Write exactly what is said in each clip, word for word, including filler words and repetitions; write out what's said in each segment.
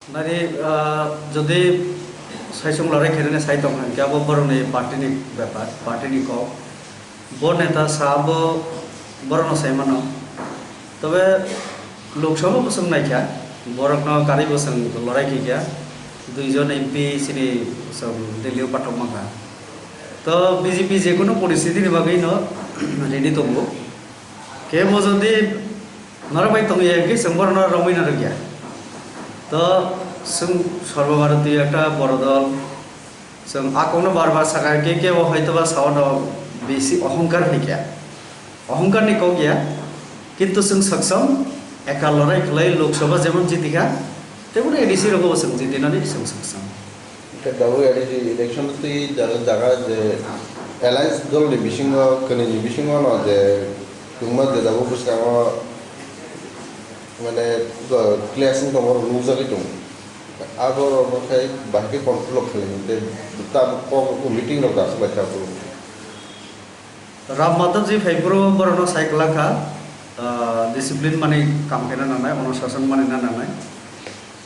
Nari, ah, jodi saisung lorai khainani sai tong kha, hwnkhe abo borokni party ni bepar, party ni kok. Bo neta sa abo borokno sai mano. Tobe Lok Sabha bo chwng naikha, borokno karwi bo chwng lorai khaikha, duijon M P chini chwng Delhi o pathok mankha. To B J P jekunu poristiti ni bagwi no ready tongo. Kebo jodi norok bai tongya hwnkhe chwng borokno romwi narwkya. To chwng Sarbo Bharatiyo ekta boro dol, chwng a kokno bar bar sakha, ke kebo hoitoba saono besi ohongkar hai khe. Ohongkar ni kok ya, kintu chwng sakcham eka lorai khlai Lok Sabha jemon jitikha, teboni A D C rogo bo chwng jitinani chwng sakcham. Hwnkhe tabuk A D C election twi jaga jaga je alliance dol ni bisingo, kwnwi ni bisingo no je tungma je tabuk bwskango mane clash wng tongma rok nukjagwi tongo. Abo rok no khai bahai khe control khlai tei tabuk kok meeting rok dasu bai tabuk. Ram Madhavji phaiphuru borokno sai kwlak kha, ah, discipline mani kam khaina nangnai, onushasan manina nangnai.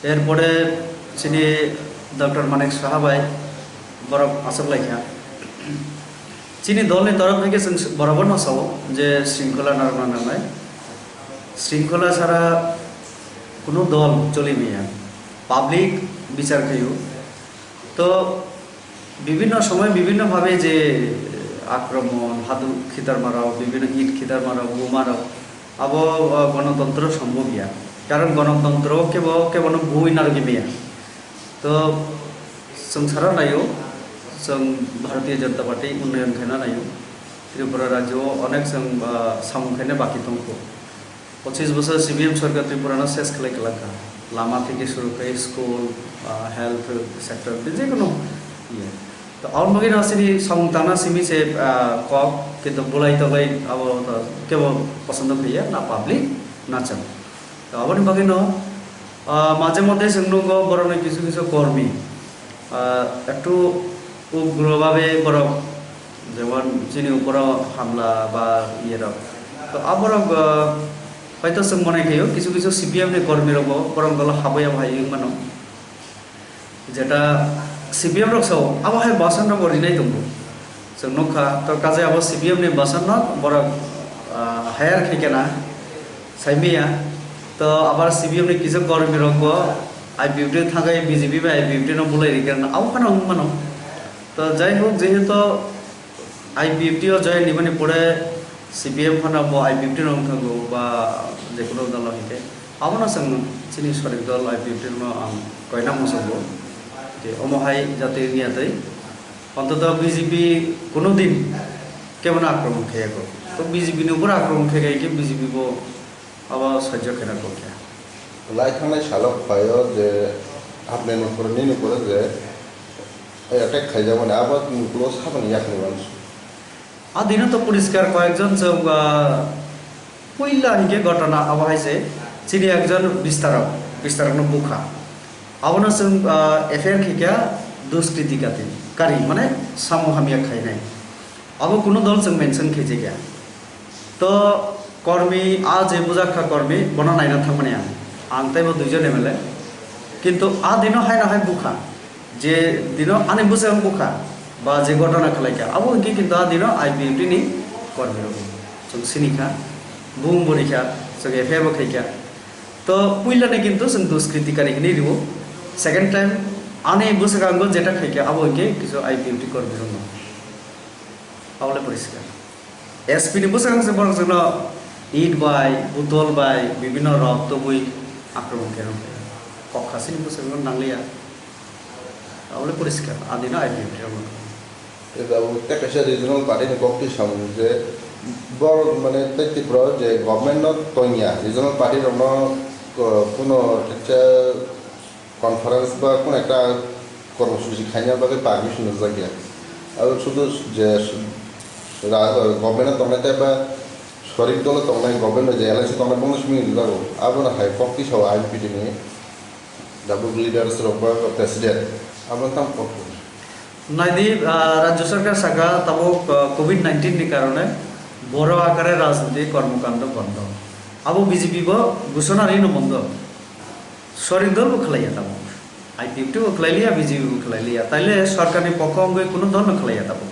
Erpore chini Doctor Manik Saha bai borok achuk lai kha. Chini dolni torop theke chwng borokno sao je shringkhola narwkna nangnai. Shringkhola sara kunu dol choli maya. Public bichar khaio. To bibhinno somoy bibhinno bhabe je akromon, haduk khitarmarok, bibhinno it khitarmarok, bomarok, abo, uh, gonotontro sombhob ya. Karon gonotontro kebo, kebono bui narwgwi maya. To chwng sara naio, chwng Bharatiya Janata Party unnayon khaina naio. Tripura rajyo o onek chwng, uh, samung khaina baki tongkho. Pochis bosor C P M sorkar Tripura no ses khlai kwlak kha. Lama theke suru khai school, ah, health sector, je kono iye. To aboni bagwi no chini samung tangna simi se, ah, kok, kintu bulai togwi abo to kebo posondo khlaiya, na public, na chwng. To aboni bagwi no, ah, maje moddhe chwng nugo borokni kisu kisu kormi, ah, ektu ugro bhabe borok, jemon chini uporo hamla ba iye rok. To aborok, ah, hoito chwng mone khaio, kisu kisu C P M ni kormi rokbo borok dolo habwi abo hai wng mano. Jeta C P M rok sao, abo hai basan rokbo rinai tongo. Chwng nukha, to kaje abo C P M ni basan no borok, ah, hire khai kena, sai maya. To abar C P M ni kisa kormi rokbo I P F T thangwi B J P bai I P F T no bulai rikha, abo phano wng mano. To jai hok, jehetu I P F T o join nimani pore C P M phano bo I P F T no wng thango ba jekono dolo hwnkhe, abono chwng chini sorik dol I P F T no ang koina muchungo. Je omo hai jate wngya tei ontoto B J P kuno din kebono akromon khaiya kho. To B J P ni upor akromon khai khai khe B J P bo abo sahajyo khaina kok ya. Lai thangnai salo phaio je Abdul Manpur nini upor je attack khaijakmani, abo ni ukulo saboni yakni uansuk. A dino to poriskar koyekjon chwng, ah, puila hinkhe ghotona abo hai se chini ekjon bistarok, bistarokno bukha. Abono chwng, ah, F I R khaikha duskriti kati, kari mane samung hamya khainai. Abo kunu dol chwng mention khaijakya. To kormi, a je bujak kha kormi, bono naina thangmani ang. Ang tei bo duijon M L A. Kintu a dino haino hai bukha. Je dino ani bwskango bukha, ba je ghotona khlaikha, abo hinkhe kintu a dino I P F T ni kormi rok. Chwng sinikha, bung bo rikha, chwng F I R bo khaikha. To puilani kintu chwng duskriti kari hinwi rio. Second time ani bwskango jeta khaikha, abo hinkhe kisu I P F T kormi rokno. Abole poriskar. S P ni bwskango se borok chwngno it bai, butol bai, bibhinno rok tubui akromon khe rw kha. Kok khasini bwskango nangliya. Abole poriskar, adino I P F T rok. Tei abo tei kaisa regional party ni kok twi samung je borok mane tei Tripura o je government no tongya, regional party rok no, uh, kuno kaisa conference ba kono ekta kormosuchi khaina bagwi permission rwjakya. Abo sudu je ra-, government o tongnai tei ba sorik dolo tongnai, government o je alliance tongnai bono simi rwjago. Abono hai kok tisao I P F T ni tabuk leaders rok ba president. Abono tamo kok. Naidi, ah, Rajya Sarkar saka tabuk, ah, covid nineteen ni karone boro akare rajniti kormokando bondo. Abo B J P bo ghoshona rino bondo. Sorik dol bo khlaiya tamo. I P F T bo khlai liya, B J P bo khlai liya, taile sorkarni pokho wngwi kuno dol no khlai ya tabuk.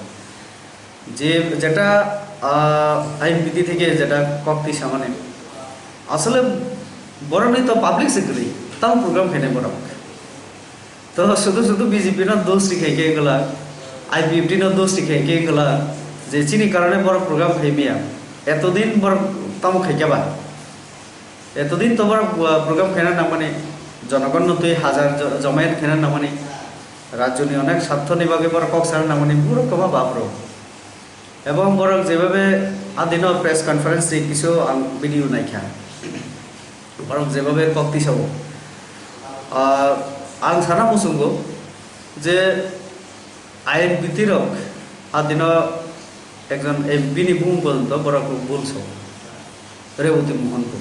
Je jeta, ah, I P F T theke jeta kok twi samani, asole borokni to public se kwrwi, tamo program khainai borok. To sudu sudu B J P no dos ri khai khe wngla, I P F T no dos ri khai khe wngla, je chini karone borok program khai maya. Etodin borok tamo khai khe ba? Etodin to borok, uh, program khaina nangmani, jonogon no twi hajar jo-, jomayat khaina nangmani, rajyoni onek sarthoni bagwi borok kok sana nangmani, borok kwma bapro. Ebong borok jebabe adino press conference ni kisu ang video naikha. Borok jebabe kok tisao. Ah, ang sana muchungo je I N B T rok adino ekjon M P ni bumung porjonto borok bulso. Reboti Mohan bo.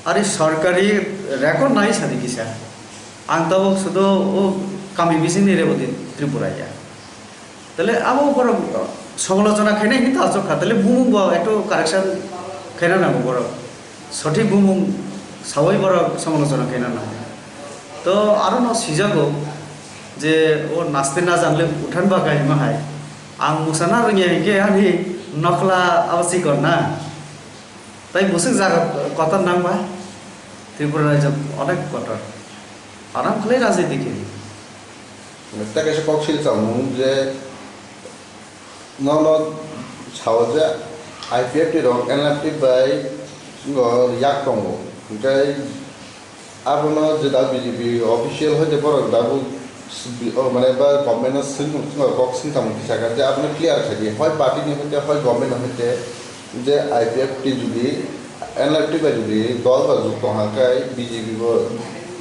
Ari sorkari record nai sadi kisa. Ang tabuk sudo o kami bisingni Reboti Tripura ya. Tale abo borok somalochona khainai hinwi to achuk kha. Tale bumung bo ekto correction khaina nango borok. Sothik bumung sawi borok somalochona khaina nango. To aro no sijago je o naste na jangle uthan ba kaima hai. Ang musana rwngya hinkhe ani nokla abo chikon na. Tai bwswk jaga kotor nangba? Tripura rajyo onek kotor. Aram khlai rajniti khe. Tei kaisa kok sil samung je nono sao je I P F T rok N L F T bai ngo yak tongo. Hinkhe abono je da B J P official hoite borok dabu s-, bi-, o mane ba government no swng, swng kok swng tamo kisa kha je abono clear kha di. Hoi party ni hoite, hoi government ni hoite je I P F T jodi N L F T bai jodi dol ba jukto ha khe B J P bo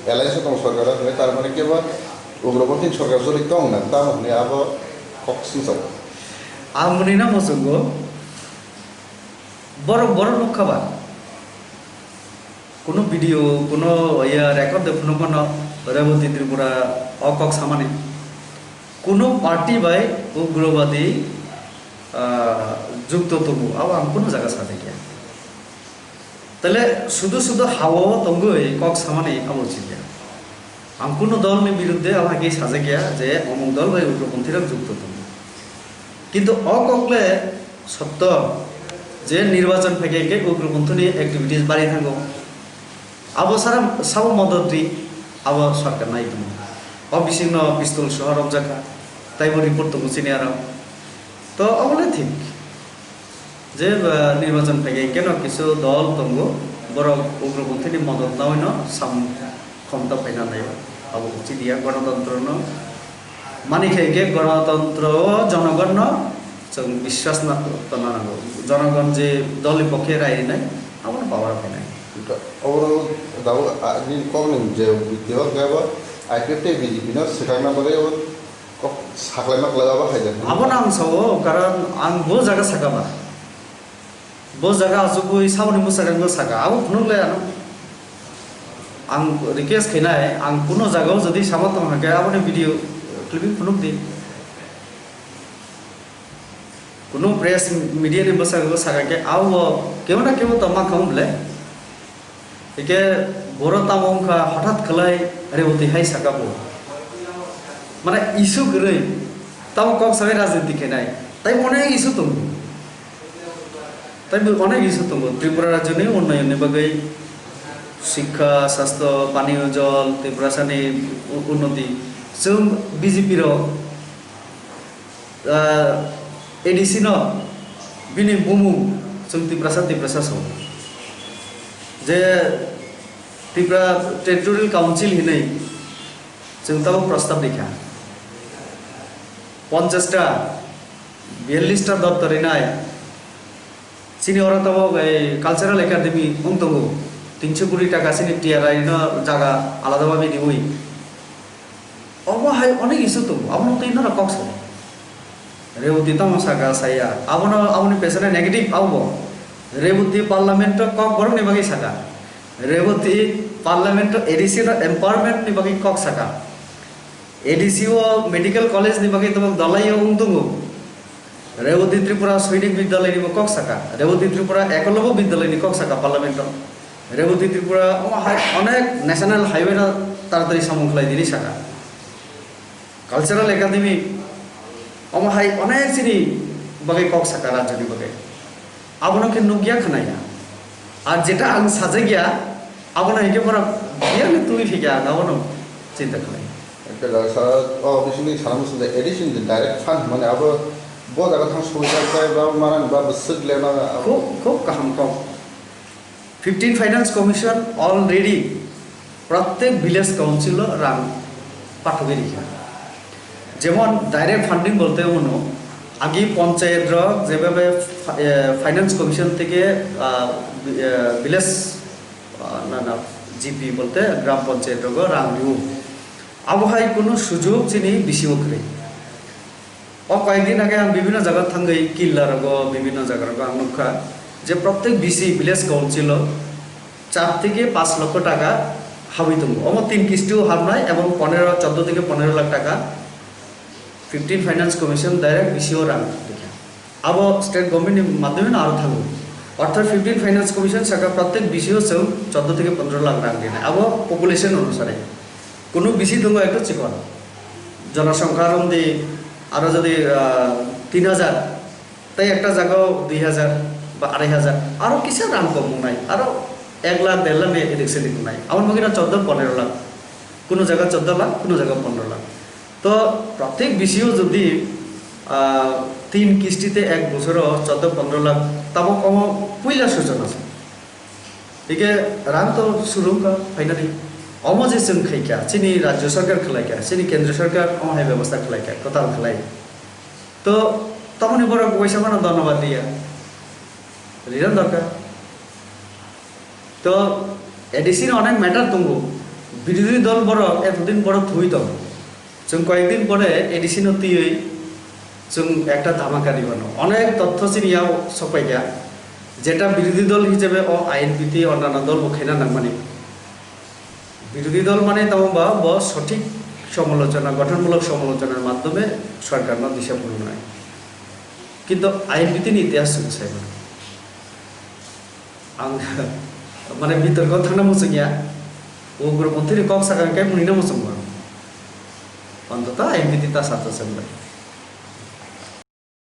alliance tong sorkar o hwnwi tar mane kebo ugroponthi sorkar jori tong na tamo hwnwi abo kok swng sao. Ang mwnwi no muchungo, borok, borok nukha ba? Kuno video, kuno ya record de phunukmano Reboti Tripura o kok samani. Kuno party bai ugrobadi, ah, jukto tongo, abo ang kuno jaga sajakya. Tale sudu sudu hao tongwi kok samani abo chikya. Ang kuno dolni biruddhe abo hai khe sajakya je omuk dol bai ugroponthirok jukto tongo. Kintu o kok le sotto je nirbachon phaikhe khe ugroponthini activities bari thango. Abo sara sabo modot ri abo sorkar nai tongo. O bisingno pistol soha romjakha. Taibo report tongo chini aro. To abo le thik. Je, ba, nirbachon phaikhe keno kisu dol tongo. Borok ugroponthini modot nawi no samung khomta phaina naio. Abo uchidia gonotontro no. Mani khe khe gonotontro o jonogon no chwng biswas na tonna nango. Jonogon je dol ni pokhe rai rinai, abono power o phainai. Obono dabo, a, ni kok ni je video khe bo I P F T tei B J P no swkang na bagwi obo kok saklai ma klai obo hai de. Abono ang sao, karon ang bo jaga saka ba. Bo jaga achugwi saboni bwsakangno saka, abo phunuk le ano. Ang request khainai, ang kuno jagao jodi sama tong hakhe aboni video clipping phunuk di. Kuno press media ni bwsakangno saka khe abo kebo na kebo to ma khamu ble. Hike boro tamo wngkha hothat khlai Reboti hai saka bo. Mane issue kwrwi tamo kok sawi rajniti khainai. Tai mone issue tongo. Tai bo onek issue tongo, Tripura rajyoni unnayonni bagwi, sikha, sastho, paniyo jol, Tiprasani u-, unnoti. Chwng B J P rok, ah, A D C no bini bumung chwng Tiprasa, Tiprasa sao. Je Tripura Territorial Council hinwi chwng tabuk prostab rikha. Ponchash ta, biyallish ta doptor rinai. Chini oro tabuk ei Cultural Academy wng tongo. Tinso kuri taka chini T R I no jaga alada babe riwi. Obo hai onek issue tongo. Abono twi norok kok sao. Reboti tamo saka saya. Abono, aboni pesane negative abo bo. Reboti parliament o kok borok ni bagwi saka. Reboti parliament o A D C no empowerment ni bagwi kok saka. A D C o medical college ni bagwi tabuk dalai o wng tongo. Reboti Tripura Sainik Bidyalay ni bo kok saka. Reboti Tripura Ekolobya Bidyalay ni kok saka parliament o. Reboti Tripura omo hai onek national highway no taratari samung khlai di hinwi saka. Cultural Academy, omo hai onek chini bagwi kok saka rajyoni bagwi. Abono khe nukya khwnaya. Ar jeta ang sajagya, abono hikhe borok biyangni twi phikya, ang abono chinta khlai. Ekta jaga sara, o bisingni sana muchung da addition din direct fund hwnmani abo bo jaga thang soi jak bai ba marang ba bwswk lema. Khub, khub kaham kok. Fifteen Finance Commission already prottek village council o rang pathogwi rikha. Jemon direct funding bolte omono agi panchayat rok jebhabe fi-, eh, Finance Commission theke, ah, vi-, eh, village, ah, na, na, G P bolte gram panchayat rogo rang rio. Abo hai kunu sujog chini bisi o kwrwi. O koyekdin age ang bibhinno jaga thangwi, Killa rogo, bibhinno jaga rogo ang nukha je prottek V C village council o char theke panch lokho taka habwi tongo. Omo tin kisti o habnai ebong ponero, choddo theke ponero lakh taka fifteen Finance Commission direct V C o rang rikha. Abo state government ni madhyome no aro thango. Ortho fifteen Finance Commission saka prottek V C o chwng choddo theke ponero lakh rang rinai. Abo population onusare. Kunu V C tongo ekto chikon. Jonosongkha romdi aro jodi, ah, tin hajar, tei ekta jagao dui hajar ba arai hajar, aro kisa rang kom wngnai, aro ek lakh, der lakh ni edik sedik wngnai. Aboni bagwi no choddo ponero lakh, kunu jaga choddo lakh, kunu jaga ponero lakh. To prottek V C o jodi, ah, tin kisti te ek bosoro choddo ponero lakh, tabok omo puila suchona se. Hingke rang to surungkha finally. Omo je chwng khaikha, chini rajyo sarkar khwlaikha, chini kendro sarkar omo hai bebostha khwlaikha, kwtal khwlai. To tamoni borok waisa mano dhonnobad riya. Rirang dorkar. To A D C ni onek matter tongo. Birodhi dol borok etodin borok thwi tong. Chwng koyekdin pore A D C no twiwi chwng ekta dhamaka ribano. Onek totho chini yao sokpaikha. Jeta birodhi dol hisabe o I N P T onnanno dol bo khaina nangmani. Birodhi dol mane tamo ba bo sothik somolochona, gothonmulok somolochonar maddhome sorkarno disa phunuknai. Kintu I N P T ni itihas chwng sai mano. Ang mane bitorko thangna muchungya. Ugromonthini kok sakha hwnkhe mwnwino muchungo. Antoto I N P T ta sato se wngbai.